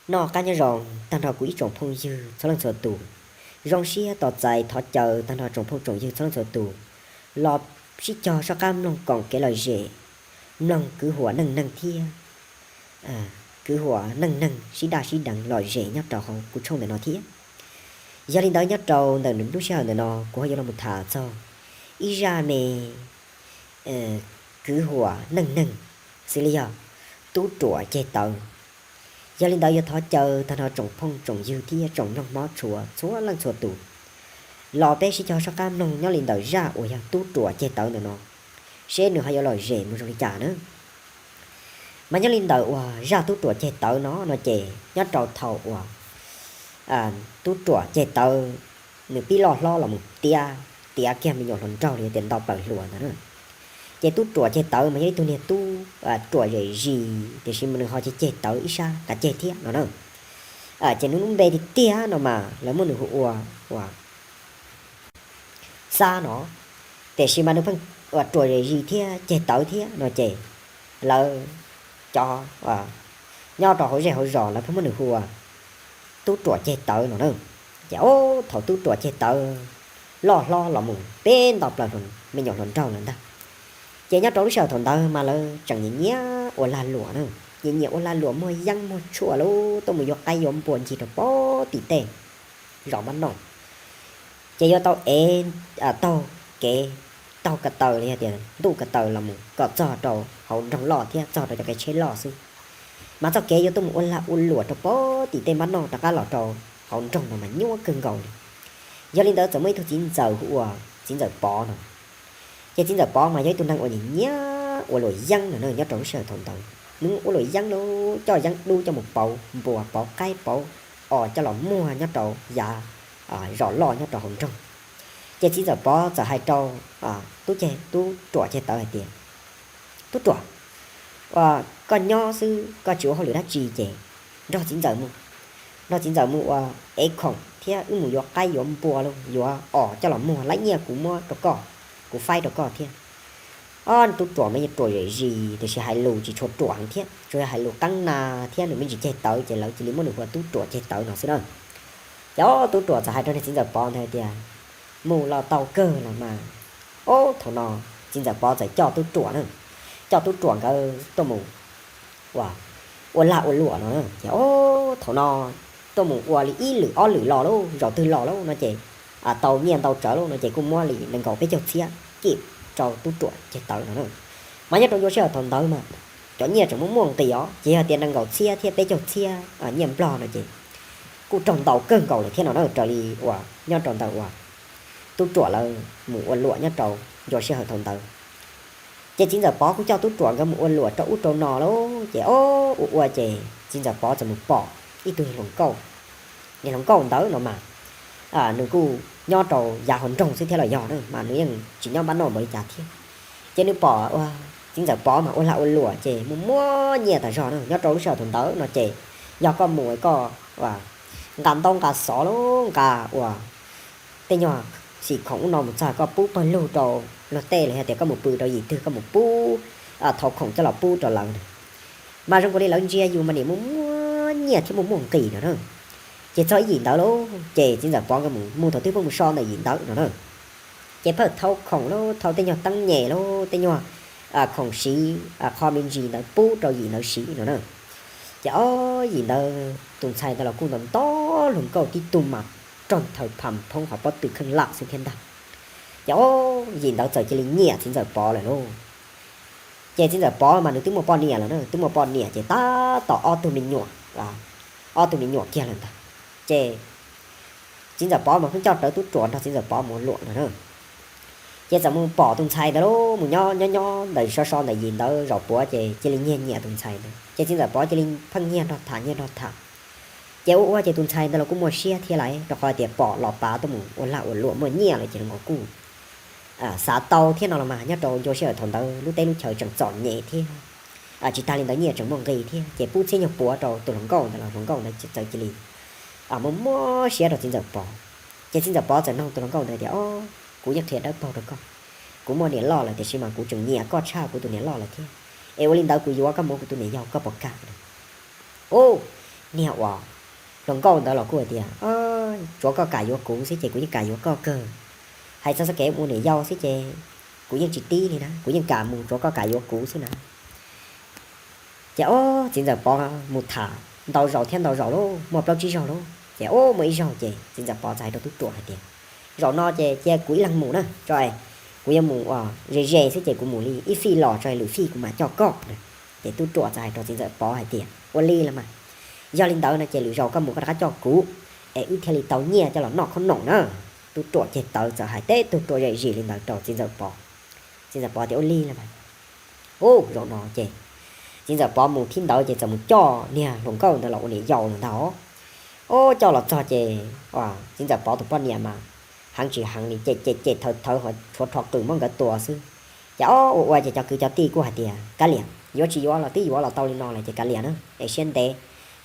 Noj qab nyob zoo tag nrho kuv ib tsoom phooj ywg txhua leej txhua tus. Zoo siab tos txais thov caw tag nrho tsoom phooj tsoom ywg txhua leej txhua tus los sib cog soj qab mloog koom kev lom zem, mloog kwv huam neej neeg thiab kwv huam neej neeg sib daj sib deev lom zem nyob rau hauv kuv tshooj ntawm no thiab. Yog li ntawd nyob rau ntawm lub sij hawm ntawm no kuv ho yuav los mus tham txog ib zaj me kwv huam neej neeg xws li yog tub ruam ceg tawv. Yog li ntawd yuav thov caw tag nrho tsoom phooj tsoom ywg thiab tsoom mloog hmov tshua txhua leej txhua tus los peb sib cog soj qab mloog nyob li ntawm zaj uas yog tub ruam ceg tawv ntawm no, seb nws ho yuav lom zem mus zoo li cas na. Mas nyob li ntawm uas zaj tub ruam ceg tawv no no ces nyob rau thaum uas tub ruam ceg tawv nws pib loj hlob los mus tiav, tiav kiag me nyuam hluas nraug los yog tias nto plaws hluas ntawd na. Ces tub ruam ceg tawv mas yog ib tug niag tub ruam zem zis tiam sis mas nws ho ceg ceg tawv ib sab kav ceg thiab no na. Ces nws lub npe tiag tiag no mas lawv muab nws hu ua ua Xab no, tiam sis mas nws pheej ua ruam zem zis thiab ceg tawv thiab no ces lawv cov nyob rau hauv zej hauv zos lawv pheej muab nws hu ua tub ruam ceg tawv no na. Ces ob thaum tub ruam ceg tawv loj hlob los mus peb nto plaws me nyuam hluas nraug lawm ntag. Ces nyob rau lub sij hawm thaum ntawd mas lawv tseem nyiam nyiam ua lag luam na, nyiam nyiam ua lag luam muag yeeb muag tshuaj lub tuaj mus yuav qaib yuav npua ncig rau pem tim tej zos npab noj. Ces yuav tau ev taug kev, taug ko taw los yog tias ntuj ko taw los mus kom txog rau hauv nroog loj thiab txog rau cov kev tsheb loj xwb. Mas txoj kev yuav tuaj mus ua lag ua luam rau pem tim tej npab noj rov qab los rau hauv nroog no mas nyuaj kawg nkaus li. Yog li ntawd txawm muaj ib tug txiv ntxawm hu ua txiv ntxawm Pov no. Ces txiv ntxawm Pov mas yog ib tug neeg uas nyiam nyiam ua luam yeeb no na, nyob rau lub sij hawm thaum ntawd nws ua luam yeeb lub coj yeeb dub coj mus pauv npua pauv qaib pauv os coj los muag nyob rau yav zos loj nyob rau hauv nroog. Ces txiv ntxawm Pov txawm hais rau tub ceg tub ruam ceg tawv hais tias, Tub ruam, koj nyob xwb koj tsis ua hauj lwm dab tsi ces nrog txiv ntxawm mus, nrog txiv ntxawm mus ua ev khoom thiab wb mus yuav qaib yuav npua lauj, yuav os coj los muag, lawv nyiaj kuv muab rau koj, kuv faib rau koj thiab. Ob tub ruam mas yeej ruam zem zis tiam sis hais lus tsis tshua ruam heev thiab, tsuas yog hais lus qeeb na thiab nws me ntsis ceg tawv ces lawv cia li muab nws hu ua tub ruam ceg tawv no xwb na. Ces ob tub ruam txawm hais rau niag txiv ntxawm Pov ntawd tias, Mus los tau kawg los mas. Ob thaum no txiv ntxawm Pov txawm coj tub ruam na, coj tub ruam nkawd tuaj mus ua lag ua luam no na. Ces ob thaum no tuaj mus ua li ib lwm ob lwm los lauj, zaum twg los lauj no ces tau nyiaj ntau tsawv lauj no ces kuj muab li nees nkaum peb caug txhiab kim rau tub ruam ceg tawv no na. Mas nyob rau ncua sij hawm thaum ntawd mas cov nyiaj tseem muaj muaj nqis os, ces yog tias nees nkaum txhiab thiab peb caug txhiab nyiaj nplog no ces kuj raug ntau kawg nkaus lawm thiab no na, raws li uas nyob rau ntawm uas tub ruam lawv mus ua luam nyob rau ncua sij hawm thaum ntawd. Ces txiv ntxawm Pov kuj coj tub ruam nkawd mus ua luam rau ub rau no lauj, ces ob ua ua ces txiv ntxawm Pov txawm mus pom ib tug niag hluas nkauj. Niag hluas nkauj ntawd no mas nws kuj nyob rau yav hauv nroog xwb thiab los yog na, mas nws yeej tsis nyob npab noj npaum li cas thiab. Ces nws pom ua txiv ntxawm Pov mas ua lag ua luam ces muaj muaj nyiaj tas zog na, nyob rau lub sij hawm thaum ntawd no ces yog koj mus koj nqa ntaub nqa xov lauj, nqa ua tej nyuag xim khoom ub no mus txog koj pub pawg lug rau luag tej los yog tias koj mus pw rau yim twg koj mus pub, thau khoom coj los pub rau lawv na. Mas zoo nkaus li lawv ntsia yus mas nim muaj muaj nyiaj thiab muaj muaj nqis no na. Ces txog ib yim ntawd lauj, ces txiv ntxawm Pov nkawd mus mus thaum twg pheej mus so ntawm yim ntawd no na. Ces pheej thau khoom lauj, thau tej nyuag teeb nyem lauj, tej nyuag khoom siv qho me ntsis ntawd pub rau yim ntawd siv no na. Ces ob yim ntawd tus ntxhais ntawd los kuj nto nto hluas nkauj tib tug mas rog nthaws pham phoob hauv pob tw kheej lawm xwb thiab ntag. Ces ob yim ntawd txawm cia li nyiam txiv ntxawm Pov lawm lauj. Ces txiv ntxawm Pov mas nws twb muaj poj niam lawm na, twb muaj poj niam ces tab tom ob tug me nyuam, ob tug me nyuam kiag lawm ntag. Ces txiv ntxawm Pov mas pheej coj rawv tub ruam nrog txiv ntxawm Pov mus ua luam no na. Ces txawm mus pom tus ntxhais ntawd lauj, mus nyob nyob nyob ntawm so so ntawm yim ntawd zaum puav ces cia li nyiag nyiam tus ntxhais ntawd. Ces txiv ntxawm Pov cia li pheej nyiag nrog tham nyiag nrog tham. Ces ua ua ces tus ntxhais ntawd los kuj muaj siab thiab lauj, rau qhov tias pom los pav tuaj mus ua lag ua luam muaj nyiaj lawm ces los kuj xav tau thiab no los mas nyob rau ncua sij hawm thaum ntawd lub teb lub chaw tseem txom nyem thiab. Tsis tas li ntawd nyiaj tseem muaj nqis thiab, ces pub txhiab nyuag puav rau tus hluas nkauj ntawd los hluas nkauj ntawd txawm cia li muaj muaj siab rau txiv ntxawm Pov. Ces txiv ntxawm Pov txawm nug tus hluas nkauj ntawd tias, Ob, kuv yeej qhia dawb paug rau koj, kuv muaj niam loj lawm tiam sis mas kuv tseem nyiam koj tshaj kuv tus niam loj lawm thiab. Es ua li ntawd kuv yuav koj mus ua kuv tus niam yau koj puas kam? Ub, niag uas hluas nkauj ntawd los kuj hais tias, tsuav koj kam yuav kuv xwb ces kuv yeej kam yuav koj kawg. Hais txog kev mus ua niam yau xwb ces kuv yeej tsis tib li na, kuv yeej kam mus tsuav koj kam yuav kuv xwb na. Ces ob txiv ntxawm Pov mus tham ntau zaus thiab ntau zaus lauj, muaj plaub tsib zaug lauj, ces ob muaj ib zaug ces txiv ntxawm Pov txawm hais rau tub ruam hais tias, zaum no ces cia kuv ib leeg mus na, tso, kuv yuav mus ua ze ze xwb ces kuv mus li ib fij los tso lwm fij kuv mam coj koj na. Ces tub ruam txawm hais rau txiv ntxawm Pov hais tias, ua li los mas, yog li ntawd no ces lwm zaus koj mus koj rov qab coj kuv, es wb thiaj li tau nyiaj coj los noj khob noom na. Tub ruam ceg tawv txawm hais teb tug ruam zam zis li ntawd rau txiv ntxawm Pov. Txiv ntxawm Pov tias, ua li los mas, ub, zaum no ces txiv ntxawm Pov mus thib ntawd ces txawm mus coj niag hluas nkauj ntawd los ua niam yau ntag. Ob, coj los txog ces txiv ntxawm Pov tus poj niam mas heev tsis heev li, cem cem cem thawv thawv ho tshuav rho qws muab nkawd tua xwb. Ces ob, ua ua ces cov kwv cov tij kuj hais tias, kav liam, yuav tsis yuav los twb yuav los tau li no lawm ces kav liam na, es siab ntev,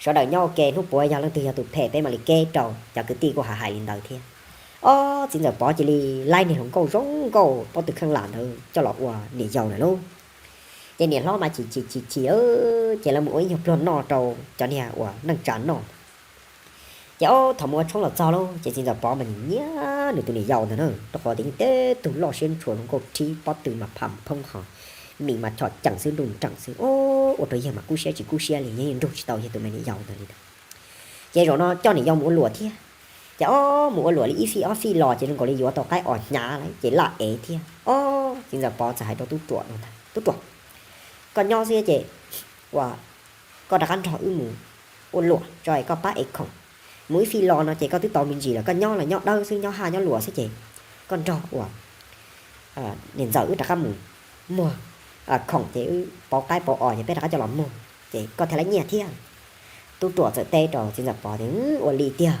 sawv daws nyob ua ke, hnub puav yog leej twg yog tus phem peb mam li keb rau. Cov kwv tij kuj hais hais li ntawd thiab. Ob, txiv ntxawm Pov cia li laib niag hluas nkauj zoo nkauj pob tw kheej lam ntawd coj los ua niam yau lawm lauj. Ces niam hlob mas chim chim chim chim, ces lawv mus ua ib nyuag pluag noj rau cov niag uas neej tsa noj. Ces ob, thaum mus ua tshoob los txog lauj ces txiv ntxawm Pov mas nyiam nyiam nws tus niam yau ntawd na, rau qhov tias yeej teb tug loj siab ntshua zoo nkauj rhib pob tw mas pham phoob ho, mis mas chom ceem xwb nruj nreem xwb, ua rau yawg mas kub siab tsis kub siab li, yeej nrug tsis tau yawg tus me niam yau ntawd li ntag. Ces zaum no coj niam yau mus ua luam thiab. Ces ob, mus ua luam li ib fij ob fij los ces zoo nkaus li yuav tau qaib os hnyav lawm ces laj ev thiab. Ob, txiv ntxawm Pov txawm hais rau tub ruam no ntag, tub ruam, koj nyob xwb ces ua koj rov qab nrog wb mus ua luam tso es koj pab ev khoom. Mus ib fij los no ces koj twb tau me ntsis lawm, koj nyob los nyob dawb xwb, nyob haj nyob luam xwb ces koj nrog uas niam ntxawm wb rov qab mus muag khoom ces wb pauv qaib pauv os ces peb rov qab coj los muag ces koj thiaj laib nyiaj thiab. Tub ruam txawm teb rau txiv ntxawm Pov tias, ua li tiag.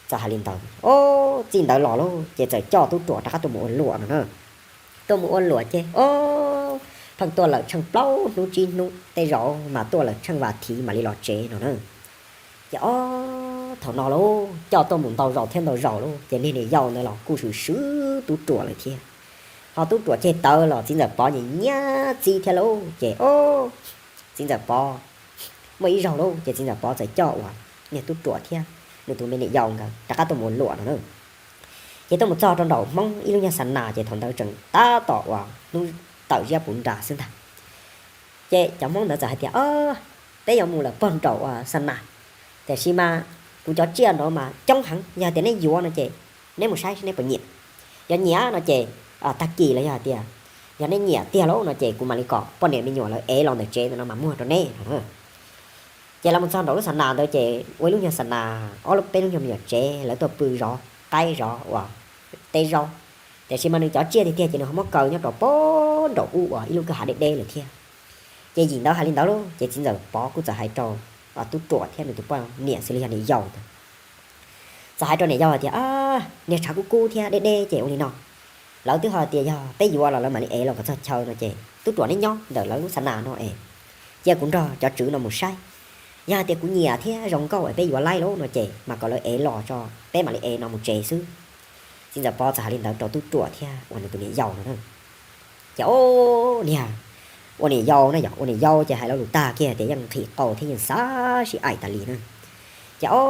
Txawm hais li ntawd, ob, txij ntawd los lauj ces txawm coj tub ruam rov qab tuaj mus ua luam no na. Tuaj mus ua luam ces ob, pheej tuaj lawm tsheej plaub hnub tsib hnub, tej zaum mas tuaj lawm tsheej vas thiv mam li los tsev no na. Ces ob, thaum no lauj coj tuaj mus ntau zaus thiab ntau zaus lauj ces niag niam yau ntawd los kuj swm swm tub ruam lawm thiab. Ho tub ruam ceg tawv los txiv ntxawm Pov nyiam nyiam txib thiab lauj ces ob, txiv ntxawm Pov muaj ib zaug lauj ces txiv ntxawm Pov txawm coj uas niag tub ruam thiab nws tus me niam yau nkawd rov qab tuaj mus ua luam no na. Ces tuaj mus txog rau nraum Hmoob ib lub nyuag xa nas ces thaum ntawd tseem tab tom uas hnub tawm ziab puv nra xwb ntag. Ces cov Hmoob ntawd txawm hais tias, peb yuav mus lawm pog nraum uas xa nas, tiam sis mas kuv cov tsiaj nraud mas coob heev, yog tias neb yuav no ces neb mus saib seb neb puas nyiam. Yog nyiam no ces tag kis los yog hais tias yog neb nyiam tiag lauj no ces kuv mam li kom poj niam me nyuam lawv ev los ntawm tsev ntawm no mas muag rau neb no. Ces lawv mus txog nraum lub xa nas ntawd ces ua ib lub nyuag xa nas ob lub peb lub nyuag me nyuam tsev, lawv tuaj pw zov qaib zov uas teb zaub. Tiam sis mas nws cov tsiaj tiag tiag ces nws ho muab kaw nyob rau pog nraum ub uas ib lub kwj ha deb deb lawm thiab. Ces yim ntawd hais li ntawd lauj ces txiv ntxawm Pov kuj txawm hais rau tub ruam thiab nws tus poj niam xws li yog niam yau ntawd, txawm hais rau niam yau hais tias, niag tshav kub kub thiab deb deb ces ua li no, lawv twb ho tias yog peb yuav los lawv mam li ev los kom txog chaw no ces tub ruam neb nyob ntawm lawv lub xa nas no es cia kuv nrog cov tswv no mus saib. Yog hais tias kuv nyiam thiab zoo nkauj es peb yuav laib lauj no ces mas kom lawv ev los tso, peb mam li ev no mus tsev xwb. Txiv ntxawm Pov txawm hais li ntawd rau tub ruam thiab uas nws tus niam yau no na. Ces o, niag ua niam yau na, yog ua niam yau ces hais lo lus tag kiag tias yeej nqhis qau thiab yeej xav sib aim tas li na. Ces o,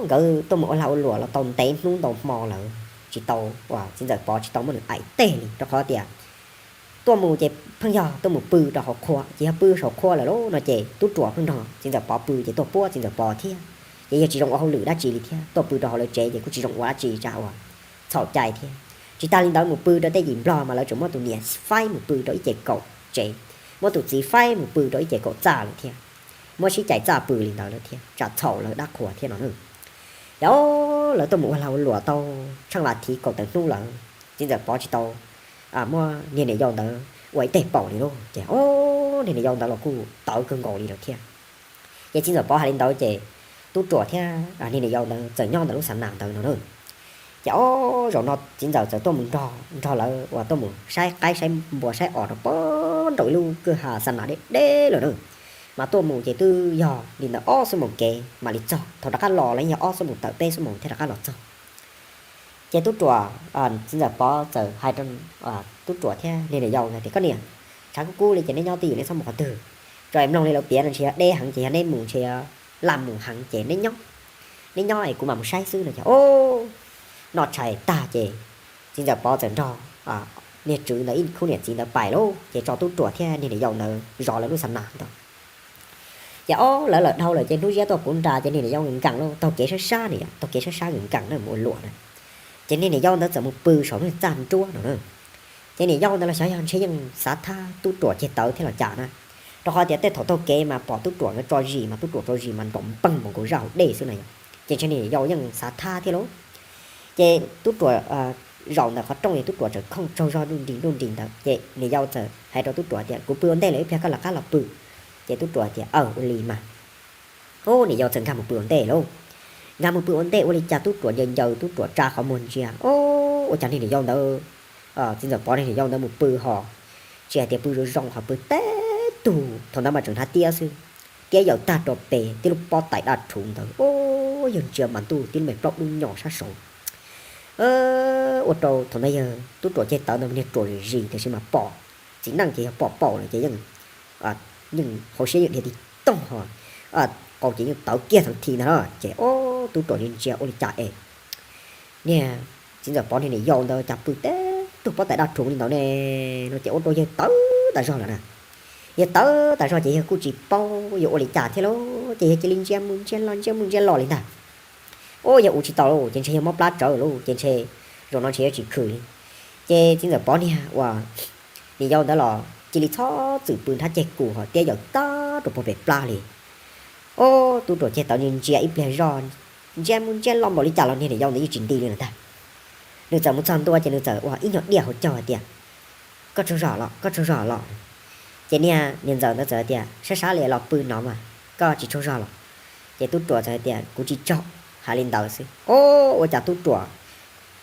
nkawd tuaj mus ua lag ua luam los tau ntev hnub ntau hmo lawm tsis tau, uas txiv ntxawm Pov tsis tau muab nws aim teg li rau qhov tias tuaj mus ces pheej yog tuaj mus pw rau hauv qhua, ces yog pw saum qhua lawm lauj no ces tub ruam pheej nrog txiv ntxawm Pov pw ces tuaj puab txiv ntxawm Pov thiab. Ces yog tsis zoo ua hauj lwm dab tsi li thiab, tuaj pw rau hauv lawv tsev ces kuj tsis zoo ua dab tsi tsam uas txhaum cai thiab. Tsis tas li ntawd mus pw rau tej yim Nplog mas lawv tseem muab tus niam faib mus pw rau ib ce kaum tsev, muab tus txiv faib mus pw rau ib ce kaum txaj lawm thiab. Muab sib cais txaj pw li ntawd lawm thiab tsam txhaum lawv dab qhuas thiab no na. Ces o, lawv tuaj mus ua lag ua luam tau tsheej vas thiv kaum tawm hnub lawm, txiv ntxawm Pov tsis tau muab niag niam yau ntawd ua ib teg paum li lauj. Ces o, niag niam yau ntawd los kuj tawv kawg nkaus li lawm thiab. Ces txiv ntxawm Pov hais li ntawd ces tub ruam thiab niag niam yau ntawd txawm nyob ntawm lub xa nas ntawd no na. Ces o, zaum no txiv ntxawm txawm tuaj mus nrog, nrog lawv uas tuaj mus saib qaib saib npua saib os rau pog nraum ib lub kwj ha xa nas deb deb lawm na. Mas tuaj mus ces twb yog li ntawd ob xuab moos kev mam li txog, thaum rov qab los los yog ob xuab moos tawm peb xuab moos thiaj rov qab los txog. Ces tub ruam, txiv ntxawm Pov txawm hais rau tub ruam thiab niag niam yau tias, koj niam, tshav kub kub li ces neb nyob twj ywm neb txhob mus qhov twg, tso es mloog li lawv piav no ntshe yog deb heev ces yog neb mus ntshe yog lam mus heev ces neb nyob, neb nyob es kuv mam mus saib xwb no ces o, noj tshais tag ces txiv ntxawm Pov txawm nrog niag tswv ntawd ib khub niam txiv ntawd pais lauj, ces tso tub ruam thiab niag niam yau ntawd zov lawv lub xa nas ntawd. Ces o, lawv lawm dhau lawm ces hnub ziab tuaj puv nra ces niag niam yau nkees lauj, taug kev sab sab ne, taug kev sab sab nkees nkees na mus ua luam na. Ces niag niam yau ntawd txawm mus pw saum niag txaj nruab no na. Ces niam yau ntawd los xyov yog ntshe yeej xav thab tub ruam ceg tawv thiab los cas na, rau qhov tias tej thaum taug kev mas pom tub ruam nkawd tso zis mas tub ruam tso zis mas nrov npeeg npaum nkaus zaj hauv dej xwb na yom. Ces ntshe niag niam yau yeej xav thab thiab lauj. Ces tub ruam zaum ntawm qhov rooj es tub ruam tseem khooj tsaug zog nruj nris nruj nris ntawd ces niam yau txawm hais rau tub ruam tias kuv pw ua ntej lawm ib pliag koj lawv qab los pw. Ces tub ruam tias aw ua li mas. Ub, niam yau txawm nkag mus pw ua ntej lauj. Nkag mus pw ua ntej ua li cas tub ruam ncaws ncaws tub ruam tsa qhov muag ntsia, ub, ua cas niag niam yau ntawd, txiv ntxawm Pov niag niam yau ntawd mus pw ho tsis hais tias pw zoo zoo ho pw teb tug, thaum ntawd mas tseem hnav tiab xwb. Tiab yaws tag rau pem tib lub pob tais daj rhuv ntawd, ub, yawg ntsia mas ntuj tib lub me plaub dub nyos sab saud. Ua rau thaum ntawd yawg tub ruam ceg tawv ntawd niag ruam zis zis tiam sis mas pom txiv neej ces yog pom paum lawm ces yeej, yeej hauv siab yeej dhia tig toog ho, qau ces yeej tawv kiag thav thi ntag na. Ces ub, tub ruam ntsia ntsia ua li cas es niag txiv ntxawm Pov niag niam yau ntawd cas pw teb tug pob tais daj rhuv li ntawd ne, no ces ua rau yawg tawv tas zog lawm na. Yawg tawv tas zog ces yawg kuj tsis paub yuav ua li cas thiab lauj, ces yawg cia li ntsia mus ntsia los ntsia mus ntsia los li ntag. Ub, yawg ua tsis tau lauj, ces ntshe yawg mob plab tsawv lauj, ces ntshe zaum no ntshe yuav tsis khwm li. Ces txiv ntxawm Pov niag uas niam yau ntawd los cia li txhob txwm pw nrhab ceg kus ho tiab yaws tag rau puag pem plab li. Ub, tub ruam ceg tawv ntsia ntsia ib pliag zoj, ntsia mus ntsia los npaum li cas los niag niam yau ntawd yeej tsis nti li lawm ntag. Nws txawm mus txog ntua ces nws txawm ua ib nyuag diaj hauv caug hais tias koj tsaug zog los, koj tsaug zog los. Ces niag niam ntxawm ntawd txawm hais tias sab sab li los pw no mas, koj tsis tsaug zog los? Ces tub ruam txawm hais tias kuv tsis tsaug, hais li ntawd xwb. Ub, ua cas tub ruam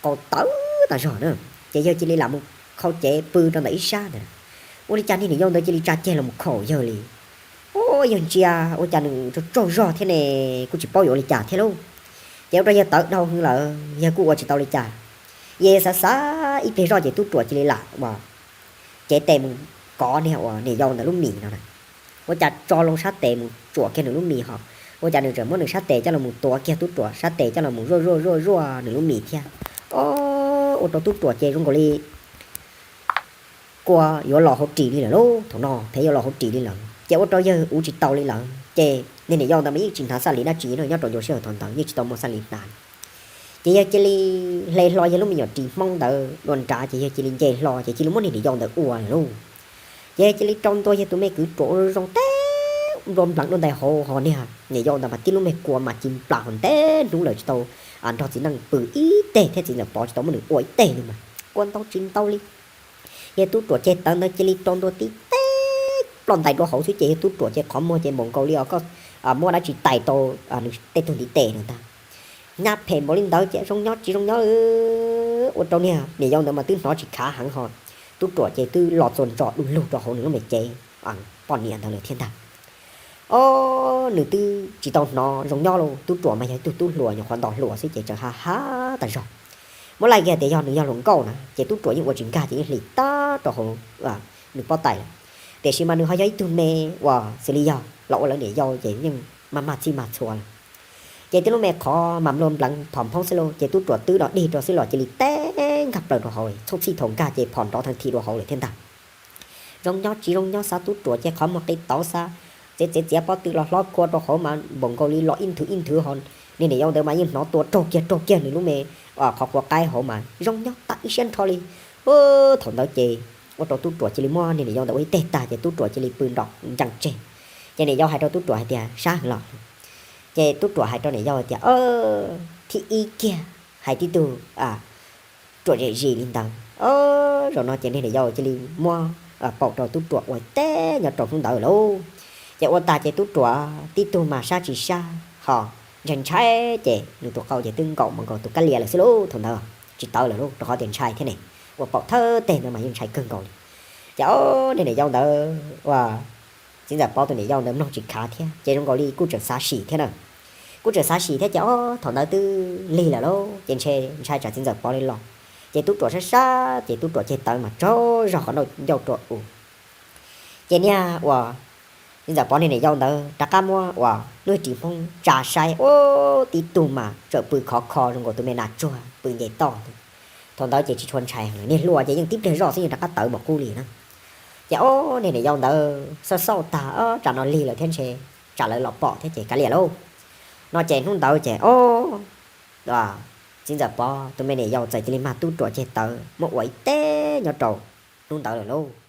qau tawv tas zog na, ces yawg cia li lam mus khau cev pw rau ntawm ib sab ntawd. Ua li cas niag niam yau ntawd cia li tsa ceg los mus khaum yawg li. Ub, yawg ntsia ua cas nws tsaug tsaug zog thiab ne, kuj tsis paub yuav ua li cas thiab lauj. Ces ua rau yawg tawv dhau hwv lawm yawg kuj ua tsis tau li cas. Yawg xav xav ib pliag zoj ces tub ruam cia li lam uas cev tes mus kov niag uas niam yau ntawd lub mis no na. Ua cas tso loo sab tes mus tsuam kiag nws lub mis ho, ua cas nws tseem muab nws sab tes coj los mus tuav kiag tub ruam sab tes coj los mus zuaj zuaj zuaj zuaj nws lub mis thiab. Ub, ua rau tub ruam ces zoo nkaus li kua yuav los hauv ris li lawm lauj, thaum no phev yuav los hauv ris li lawm ces ua rau yawg ua tsis tau li lawm. Ces niag niam yau ntawd mas yeej tsis hnav xaj li dab tsi no, nyob rau ncua sij hawm thaum ntawd yeej tsis tau muaj xaj li hnav. Ces yawg cia li hle hlo yawg lub me nyuam ris hmoob ntawd dua nrad ces yawg cia li nce hlo ces cia li muab niag niam yau ntawd ua lawm lauj. Ces yawg cia li rau ntua yawg tus me kwv ruam ua zoo teb nplua npleev dua ntais hauv ho niag niam yau ntawd mas tib lub me kua mas ci nplas ho ntev hnub lawm tsis tau nrog txiv neej pw ib teg thiab txiv ntxawm Pov tsis tau muab nws ua ib teg li mas kua ntau tsis ntau li. Yawg tub ruam ceg tawv ntawd cia li rau ntua tib teg ploj ntais dua hauv xwb ces yawg tub ruam ces qhov muag ces npaum nkaus li os koj muab dab tsi tais rau nws tej tug ntiv tes no ntag. Nyab phem npaum li ntawd ces zoo nyob tsis zoo nyob, ua rau niag niam yau ntawd mas twb hnov tsis khav heev ho. Tub ruam ces twb los txua ntsos du lug rau hauv nws lub me cev poj niam ntawd lawm thiab ntag. Ob, nws twb tsis tau hnov zoo nyob lauj, tub ruam mas yog ib tug tub hluas nyuam qhuav nto hluas xwb ces tseem ha ha tas zog. Muab laij kiag tias yog nws yog hluas nkauj na ces tub ruam yeej ua tsis nkag ces yeej hlis tag rau hauv nws pob tais lawm. Tiam sis mas nws ho yog ib tug me uas xws li yog los ua lawv niam yau ces yeej maj maj txhij maj txhua lawm. Ces tib lub me qhov mas nplua npleev phom phoob xwb lauj, ces tub ruam twb dog dig rau xwb los cia li teb nkag plaws rau hauv, txhob txhij thaum nkag ces phom nrov thee thi rau hauv lawm thiab ntag. Zoo nyob tsis zoo nyob xav tub ruam ces qhov muag qi tauv xav txiav txiav txiav pob tw los hlob khua rau hauv mas npaum nkaus li los ib nthwv ib nthwv ho. Niag niam yau ntawd mas yeej hnov tua raug kiag raug kiag nws lub me qhov quav qaib hauv mas zoo nyob tas ib siab nrho li. Thaum ntawd ces ua rau tub ruam cia li muab niag niam yau ntawd ua ib teg tag ces tub ruam cia li pw nrov ncees tseg. Ces niam yau hais rau tub ruam hais tias sab heev los? Ces tub ruam hais rau niam yau hais tias thib ib kiag hais tib tug ruam zem zis li ntawd. Zaum no ces niag niam yau cia li muab paum rau tub ruam ua teb nyob rau hnub ntawd lauj. Ces ua tas ces tub ruam tib tug mas sab tsis sab ho ntshai ntshai ces nws tus qau ces twb nkaum mus nkaus tus kab lia lawm xwb lauj. Thaum ntawd tsis tawv lawm lauj rau qhov tias ntshai thiab ne, ua paum thawj teg ntawd mas yeej ntshai kawg nkaus li. Ces ob, niag niam yau ntawd ua txiv ntxawm Pov tus niam yau ntawd mloog tsis khav thiab ces zoo nkaus li kuj tseem xav sim thiab na. Kuj tseem xav sim thiab ces ob, thaum ntawd twb lig lawm lauj ces ntshe ntshai tsam txiv ntxawm Pov li los. Ces tub ruam sab sab ces tub ruam ceg tawv mas tsaug zog qhov ncauj rua u. Ces niag uas Txiv ntxawm Pov niag niam yau ntawd rov qab muab uas lub ris hmoob tsa saib, ub, tib tug mas tseem pw khov kho zoo nkaus tus me nas tsuag pw nce toj. Thaum ntawd ces tsis tshua ntshai, niag hluas ces yeej tib pliag zoj xwb yeej rov qab tawv mus qub li na. Ces ub, niag niam yau ntawd xauj xauj tag, ob, tsam no lig lawm thiab ntshe tsam lawv los pom thiab ces kav liam lauj. No ces hnub ntawd ces ub, txiv ntxawm Pov tus me niam yau txawm cia li mag tub ruam ceg tawv muab ua ib teb nyob rau hnub ntawd lawm lauj.